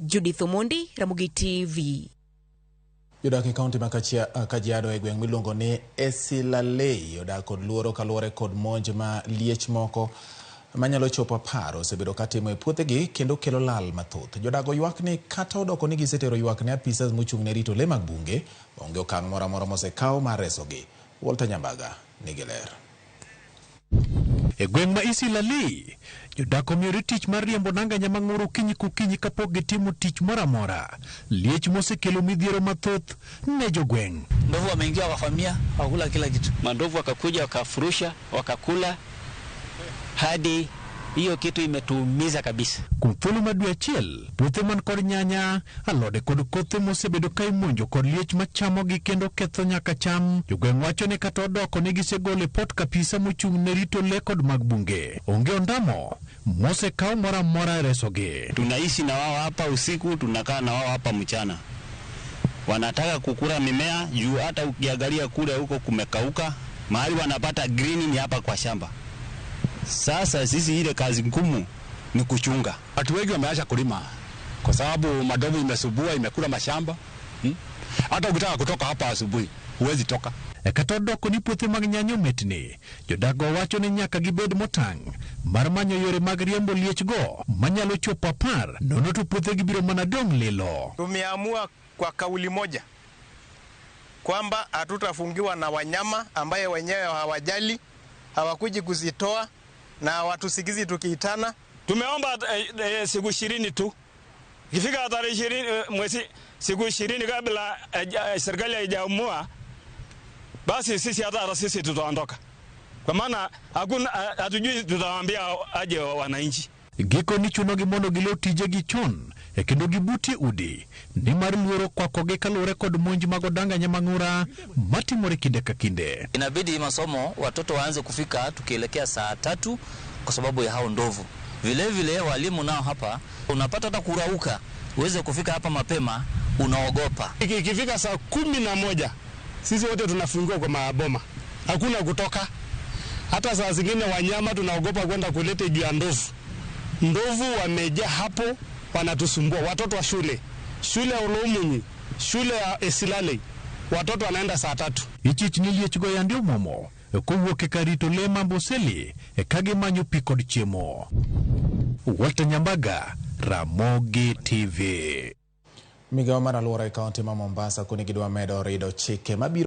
Judith Omondi, Ramogi TV. Jodak e kaunti ma Kajiado e gweng' miluongo ni Esilalei odak kod luoro kaluwore kod monj ma liech moko manyalo chopo 10 osebedo katimo e puothegi kendo kelo lal mathoth. Jodago ywak ni kata odoko ni gisetero ywak ne apisas mochung' ne rito le mag bunge, onge okang' moro amora mosekaw mar resogi. Walter Nyambaga nigi ler. E gweng' ma Isilalei, jodak omiyore tich mar riembo nanga nyamang'oro okinyi kokinyi kapok gitimo tich moro amora. Liech mosekelo midhiero mathoth ne jogweng'. Ndovu wameingia wakavamia, wakakula kila kitu. Mandovu wakakuja wakafurusha, wakakula hadi hiyo kitu imetuumiza kabisa. Kuom thuolo mar dwe achiel, puothe man kod nyanya, alode kod kothe mosebedo ka imonjo kod liech machamogi kendo ketho nyaka cham. Jogweng' wacho ni kata odoko ni gisegolo e pot kapisa mochung' ne rito le kod mag bunge. Onge ondamo mosekaw moro amora e resogi. Tunaishi na wao hapa usiku, tunakaa na wao hapa mchana. Wanataka kukula mimea juu hata ukiangalia kule huko kumekauka, mahali wanapata green ni hapa kwa shamba. Sasa sisi ile kazi ngumu ni kuchunga. Watu wengi wameacha kulima kwa sababu madovu imesubua, imekula mashamba. Hata ukitaka kutoka hapa asubuhi huwezi toka. E kata odoko ni puothe mag nyanya ometni, jodak go wacho ni nyaka gibed motang' mar manyo yore mag riembo liechgo manyalo chopo 10, nono to puothegi biro mana dong' lilo. Tumeamua kwa kauli moja kwamba hatutafungiwa na wanyama ambaye wenyewe hawajali, hawakuji kuzitoa na hawatusikizi tukiitana. Tumeomba siku 20 tu. Ikifika tarehe 20 mwezi siku 20 kabla serikali haijaamua, basi sisi hata sisi tutaondoka. Kwa maana hakuna, hatujui tutawaambia aje wananchi. Gikoni chunogi mondo gilo tijegi chon e kendo gibutie udi nimar luoro kwakogi kaluwore kod monj mag odanga nyamang'ura matimore kinde ka kinde. Inabidi masomo watoto waanze kufika tukielekea saa 3 kwa sababu ya hao ndovu. Vile vile walimu nao hapa unapata hata kurauka uweze kufika hapa mapema, unaogopa. Ikifika saa 11 sisi wote tunafungiwa kwa maboma, hakuna kutoka. Hata saa zingine wanyama tunaogopa kwenda kuleta juu ya ndovu. Ndovu wamejaa hapo, wanatusumbua. Watoto wa shule, shule ya Olomunyi, shule ya Esilalei, watoto wanaenda saa 3. Ichich ni liech go yande omuomo kowuok e kar rito le ma Amboseli ka gimanyo pi kod chiemo. Walter Nyambaga, Ramogi TV. Migawo mar alwora e kaunti ma Mombasa koni gidwa medo rido chike mabiro